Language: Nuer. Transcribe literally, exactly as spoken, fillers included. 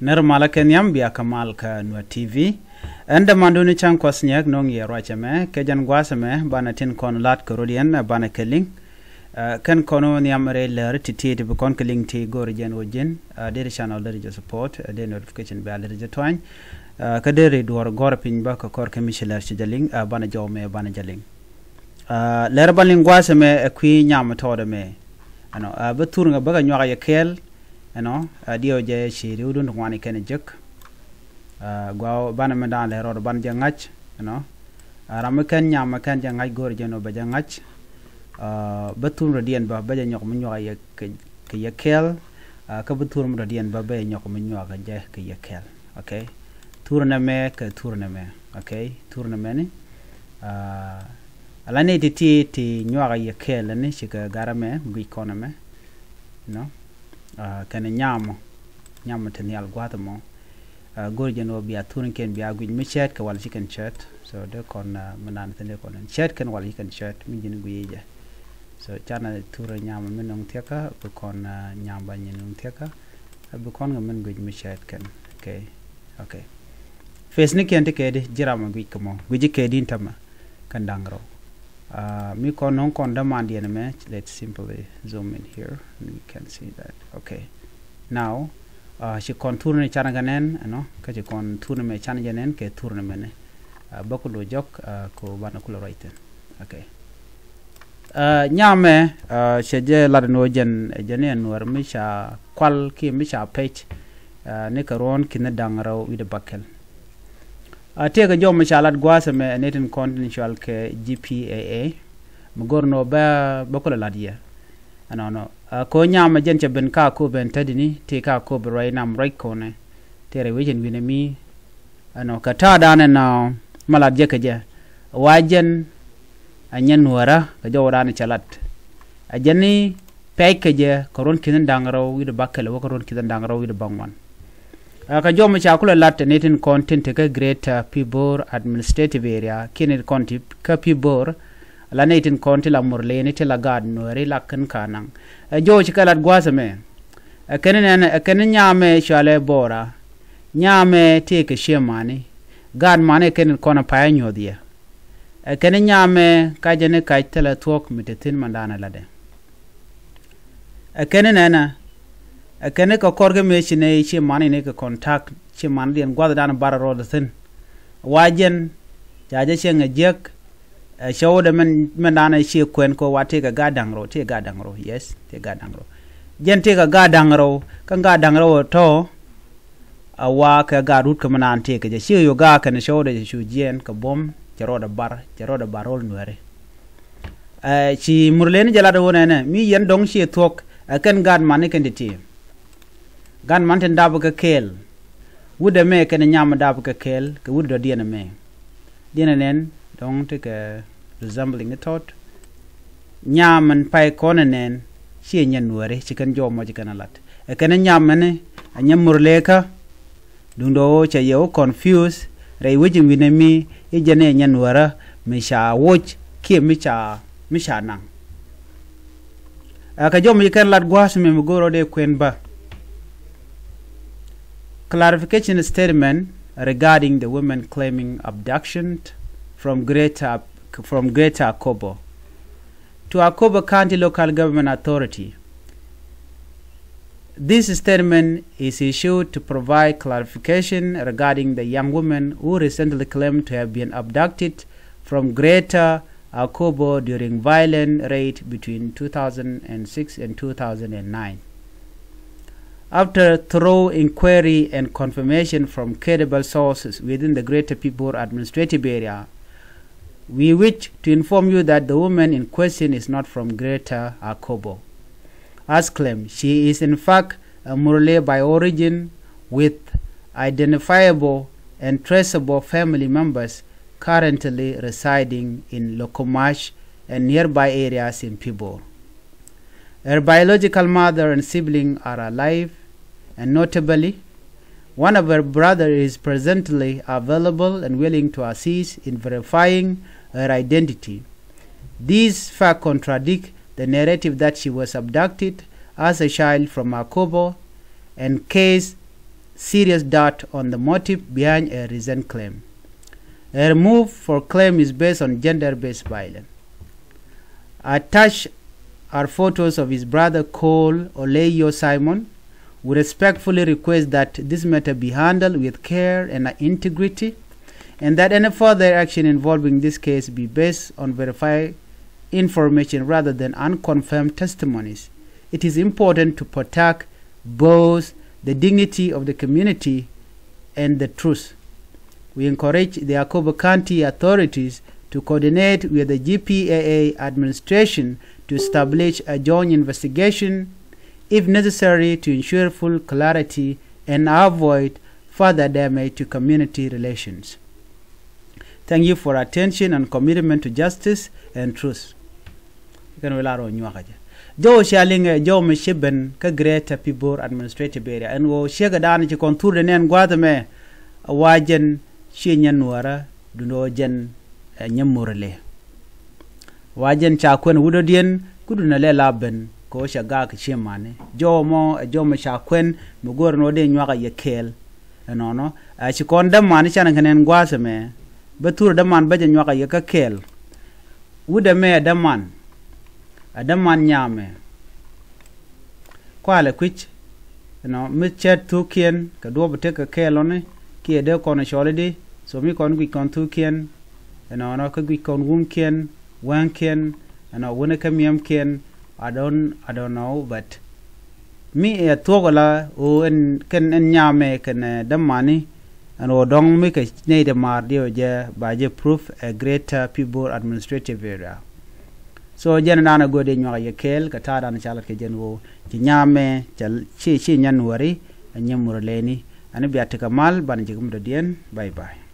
Nɛr malä kɛ nhiam bia kä mal kä Nuɛr T V. Ɛn dämandun ni cäŋ kuɔth nyɛk nöŋ yɛ ruac ɛmɛ kɛ jɛn gua̱a̱th ɛmɛ banɛ tin kɔn la̱t kɛ rɔ̱diɛn, ɛ, banɛ kɛ liŋ. Ɛ, kɛn kɔn wä nhiam rɛy lär ti̱ti̱ ti bi kɔn kɛ liŋ ti go̱o̱r jɛn wä ji̱n, ɛ, deri channel deri jɛ support, ɛ, deri notification bia deri jɛ tuany. Ɛ, kä deri duɔ̱ɔ̱r gɔ̱r piny bä kɛ kɔr kɛ mi ci lär ci jɛ liŋ, ɛ, banɛ jɔw mɛ banɛ jɛ liŋ. Ɛ, lär ban liŋ gua̱a̱th ɛmɛ ɛ kui̱ nyam tɔɔdɛ mɛ. Ɛnɔ, ɛ, bä thur ŋɛ bä kɛ nyuak yɛ kɛɛl. Ɛnɔ, ɛ, diɛw jɛ ci riwdun ti ŋuani kɛn jek. Ɛ, gua̱a̱ banɛ mi da̱a̱n lɛ rɔɔd ban jɛ ŋa̱c. Ɛnɔ, ɛ, ram mi kɛn nyam mi kɛn jɛ ŋa̱c go̱o̱r jɛ nɔ bɛ jɛ ŋa̱c. Ɛ, bä thur rɔ̱diɛn bä bä jɛ nyɔk mi nyuak yɛ kɛ, kɛ yɛ kɛɛl. Ɛ, kä bä thur mi rɔ̱diɛn bä bä jɛ nyɔk mi nyuak jɛ kɛ yɛ kɛɛl. Okay. Thur nɛ mɛ kɛ thur nɛ mɛ. Okay. Thur nɛ mɛ ni. Ɛ, ala ni ti ti ti nyuak yɛ kɛɛl ni ci kɛ garɛ mɛ guic kɔn mɛ. Nɔ, ɛ, kɛn nyamɔ, nyamɔ ti nhial gua̱th mɔ. Ɛ, go̱r jɛn wä bia thur kɛn bia guic mi cɛɛt kɛ wal ci kɛn cɛɛt. So dee kɔn, ɛ, mi nan thin dee kɔn cɛɛt kɛn wal ci kɛn cɛɛt mi ji̱n guic jɛ. So canɛ thur nyamɔ mi nuŋ thiɛkä bi kɔn, ɛ, nyam ba nyi nuŋ thiɛkä. Ɛ, bi kɔn kɛ min guic mi cɛɛt kɛn. Okay. Okay. Face ni kɛn ti kɛ di ji̱ ram a guic kɛ mɔ guic kɛ di in tämɛ. Kɛn da̱ŋ rɛw. Ɛ, mi kɔn nöŋ kɔn dämandiɛn ɛmɛ, let's simply zoom in here and we can see that. Okay. Now, ɛ, ci kɔn thur ni can kɛ nɛn, ɛnɔ, kä ci kɔn thur ni mɛ can jɛ nɛn kɛ thur ni mɛ ni. Ɛ, bä ku lo jɔk, ɛ, ku banɛ ku lo ruac thin. Okay. Ɛ, nyamɛ, ɛ, cɛ jɛ lat ni wä jɛn, ɛ, jɛn ni ɛn nuɔr mi ca kual ki mi ca pec, ɛ, ni kɛ ruɔ̱n ki̱n da̱ŋ rɛw wi̱dɛ bäkɛl. Ɛ, tëëkɛ jɔw mi ca lat gua̱a̱th ɛmɛ ɛ ni tin kɔn tin cual kɛ G P A A. Mi go̱r nɔ bä, bä kulɛ lat yɛ. Ɛnɔnɔ. Ɛ, kɛ nyamɛ jɛn cɛ ben ka kop ɛn tätdini, tëë ka kop ruac nam ruac kɔnɛ. Tëë rɛy wecin wi̱nɛ mi. Ɛnɔ, kɛ ta̱a̱ danɛ nɔ, ma lat jɛ kɛ jɛ. Wa jɛn, ɛ nyɛ nuäärä, kɛ jɔw danɛ cɛ lat. Ɛ jɛn ni pɛc kɛ jɛ, kɛ ruɔ̱n ki̱n da̱ŋ rɛw wi̱dɛ bäkɛl, wä kɛ ruɔ̱n ki̱n da̱ŋ rɛw wi̱dɛ bäŋuan. Ɛ, kɛ jɔw mi ca kulɛ lat ni tin kɔn tin tekä Greater Pibor Administrative Area, kiɛ ni kɔn ti kä Pibor, la ni tin kɔn ti la Murleni ti la gaat nuääri la kɛn ka naŋ. Ɛ, jɔw ci kɛ lat gua̱a̱th ɛmɛ. Ɛ kɛn nɛn, ɛ kɛn nyamɛ cualɛ Bora. Nyamɛ tëëkɛ ciɛ mani. Gaat mani ɛ kɛn kɔn pay a nyuɔth yɛ. Ɛ kɛn nyamɛ ka jɛ ni kac thilɛ thuɔ̱k mi te thi̱n mandanɛ latdɛ. Ɛ kɛn nɛnɛ, ɛ kɛn kɛ kɔr kɛ mëë ci nɛ ci man in kɛ contact, ci man diɛn gua̱th dan bar rɔɔd thi̱n. Wa jɛn ca jɛ cieŋ ɛ jiäk. Ɛ cɛ wä dɛ mɛn, mɛn dan ɛ ci kuɛn kɛ wa tëëkɛ gaa da̱ŋ rɔw, tëëkɛ gaa da̱ŋ rɔw, yes, tëëkɛ gaa da̱ŋ rɔw. Jɛn tëëkɛ gaa da̱ŋ rɔw, kä gaa da̱ŋ rɔw ɛ tɔ̱. A wa kɛ gaat rut kä mi naan tëëkɛ jɛ ci yo̱ gaat kɛn cɔwdɛ cɛ cu jiɛɛn kɛ buɔ̱m cɛ rɔɔdɛ bar, cɛ rɔɔdɛ bar ro̱l nuɛri. Ɛ, ci Murleni jɛ lat ɛ wä nɛnɛ mi yɛn dɔ̱ŋ ci thuɔ̱k ɛ kɛn gaat mani kɛn ti ti. Gaat man tin dap kɛ kɛɛl. Wut ɛmɛ kɛn nyam dap kɛ kɛɛl kɛ wut dɔ̱diɛn ɛmɛ. Diɛn ɛ nɛn dɔ̱ŋ ti kɛ resembling i̱ tɔt. Nyam ɛn pay kɔn ɛ nɛn ci ɛ nyɛ nuɛri ci kɛn jɔw mɔ ci kɛn ɛ lat. Ɛ kɛn nyam ɛn ɛ nyɛ Murlekä. Duundɛ ɣöö cɛ yɛ wä confuse rɛy wec in wi̱nɛ mi i̱ jɛn i̱ nyɛ nuäärä mi ca woc kiɛ mi ca, mi ca naŋ. Ɛ kɛ jɔw mi ci kɛn lat gua̱a̱th mi mi go̱o̱r rɔɔdɛ kuɛn bä. Clarification statement regarding the women claiming abduction from Greater, from Greater Akobo to Akobo County Local Government Authority. This statement is issued to provide clarification regarding the young women who recently claimed to have been abducted from Greater Akobo during violent raid between two thousand and six and two thousand and nine. After thorough inquiry and confirmation from credible sources within the Greater Pibor Administrative Area, we wish to inform you that the woman in question is not from Greater Akobo. As claimed, she is in fact a Murle by origin with identifiable and traceable family members currently residing in Lokomash and nearby areas in Pibor. Her biological mother and sibling are alive, and notably, one of her brother is presently available and willing to assist in verifying her identity. These facts contradict the narrative that she was abducted as a child from Akobo and case serious doubt on the motive behind her recent claim. Her move for claim is based on gender-based violence. Attached are photos of his brother Col Oleio Simon. We respectfully request that this matter be handled with care and integrity, and that any further action involving this case be based on verified information rather than unconfirmed testimonies. It is important to protect both the dignity of the community and the truth. We encourage the Akobo County authorities to coordinate with the G P A A administration to establish a joint investigation, if necessary, to ensure full clarity and avoid further damage to community relations. Thank you for attention and commitment to justice and truth. Kɛn wee lar ɣöö nyuakä jɛ. Jɔw cia liŋɛ jɔw mi ci ben kä Greater Pibor Administrative Area ɛn ɣöö ciekɛ daanɔ ci kɔn thurɛ nɛn gua̱a̱th ɛmɛ. Wa jɛn ci nyɛ nuɔrä dundɔ jɛn ɛ nyɛ murɛ lɛ. Wa jɛn ca kuɛn wudɔdiɛn kudun ɛ lɛ la ben kɛ ɣöö cɛ gaak ci mani jɔw mɔ ɛ jɔw mi ca kuɛn mi go̱o̱rɛ ni wä dee nyuakä yɛ kɛɛl. Ɛnɔnɔ ɛ ci kɔn däman canɛ kɛ nɛn gua̱a̱th ɛmɛ. Bä thurɛ däman bä jɛ nyuakä yɛ kä kɛɛl. Wut ɛmɛ ɛ däman, ɛ däman nyamɛ. Kualɛ kui̱c ɛnɔ mi cɛt thukiɛn kɛ duɔ̱p tekɛ kɛɛl ɔni kiɛ dee kɔn cɔl idi. So mi kɔn guic kɔn thukiɛn ɛnɔnɔ kä guic kɔn wumkiɛn, wɛŋkiɛn ɛnɔ wuni kä miɛmkiɛn. I don't, I don't know, but mi ɛ thuɔk la ɣöö ɛn kɛn ɛn nyamɛ kɛn ɛ dämani. Ɛn ɣöö dɔ̱ŋ mi kɛ nɛy dɛ maar diɛ ɔ jɛ ba jɛ proof ɛ Greater Pibor Administrative Area. So jɛn dan ɛ go̱o̱r dee nyuak ɛ yɛ kɛɛl kɛ ta̱a̱ dan ɛ ca lat kɛ jɛn ɣöö ci nyamɛ ca ci ci nyɛ nuɔri ɛ nyɛ murɛ lɛni. Ɛn bia tekɛ mal banɛ jɛ kɛ mudɔdiɛn. Bye bye.